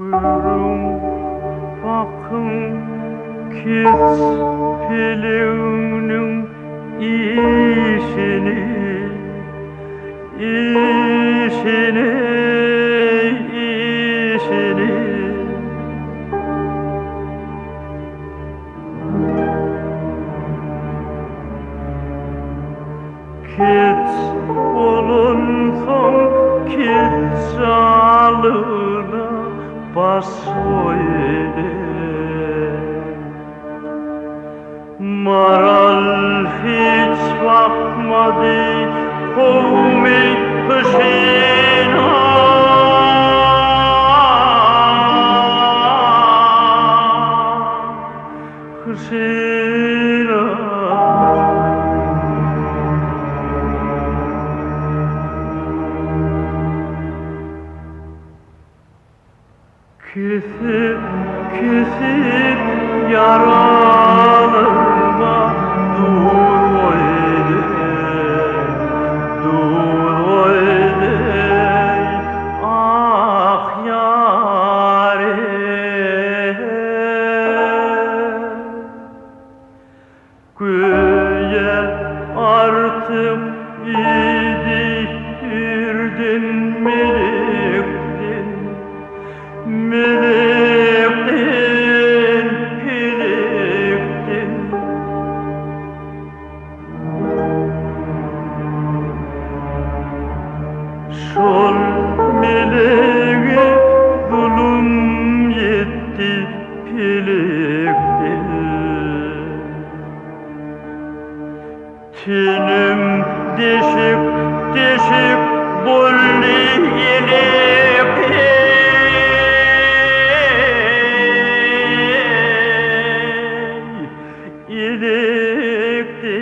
Görüň, bakyň, keç pelegiňniň işini, Işini, işini. Keç bolansoň ketjalyna baş goýdy. Maral hiç bakmady kowmy pyşyna. Hyşyna. Kesip, kesip ýaralarma duz goýdy, duz goýdy, ah ýary. Göýä artyk idi ýürdün melekden, Melekden, pelekden. Şol melege zulum ýetdi pelekden. Tenim deşik deşik boldy ýelekden. Elekden.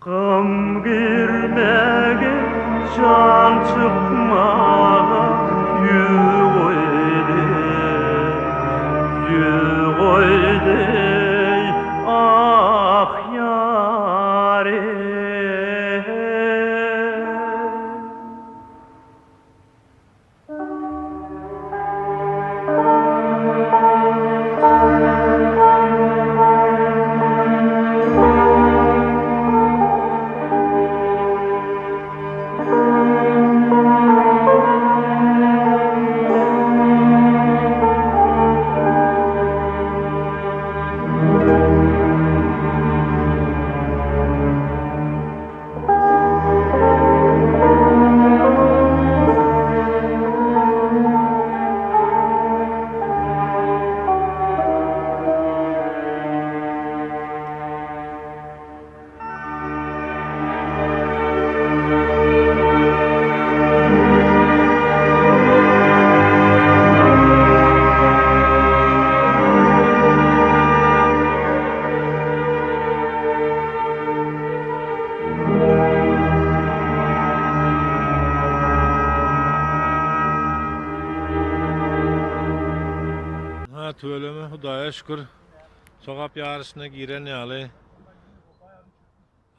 Gam girmäge, jan çykmaga ýüz goýdy, ýüz goýdy, ah ýar-eý. Ha tüweleme Hudaýa şükür. Sogap ýaryşyna giren ýaly.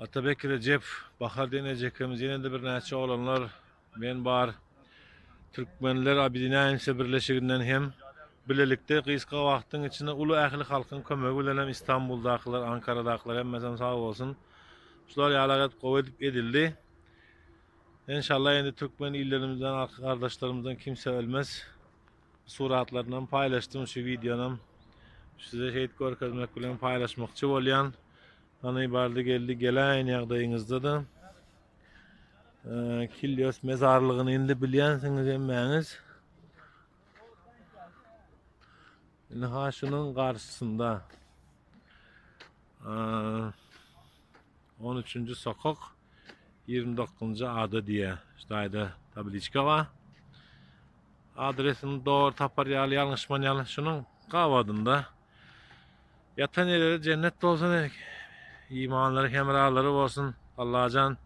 Atabek Rejep, Bahar Denejekimiz, ýene-de birnäçe oglanlar, men bar. Türkmenler Obýedinýaýemse birleşiginden hem bilelikde gysga wagtyň içinde uly ähli halkyň kömegi bilen hem Istanbuldakylar, Ankaradakylar hemmesem sag bolsun. Şular ýaly gowy edip edildi. Enşallah indi türkmen illerimizden, arka gardaşlarymyzdan kimse ölmez. Suratlarynam paýlaşdym şu wideonam size şeýdip görkezmek bilen paýlaşmakçy bolýan. Hany bardy geldi geläýin ýagdaýyňyzda-da. Kilyos mezarlygyny indi bilýänsiňiz hemmäňiz. Indi ha şunuň garşysynda. 13-nji sokak 29-njy ada diýýär. Şu taýda tabliçka bar. Adresini dogry tapar ýaly ýalňyşman ýaly şunuň gabadynda. Ýatan ýerleri jennet bolsun, imanlary hemralary bolsun. Allajan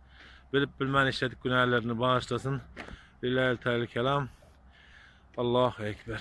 bilip bilmän işledik günälerini bagyşlasyn. Lillahi teala kelam. Allahu ekber.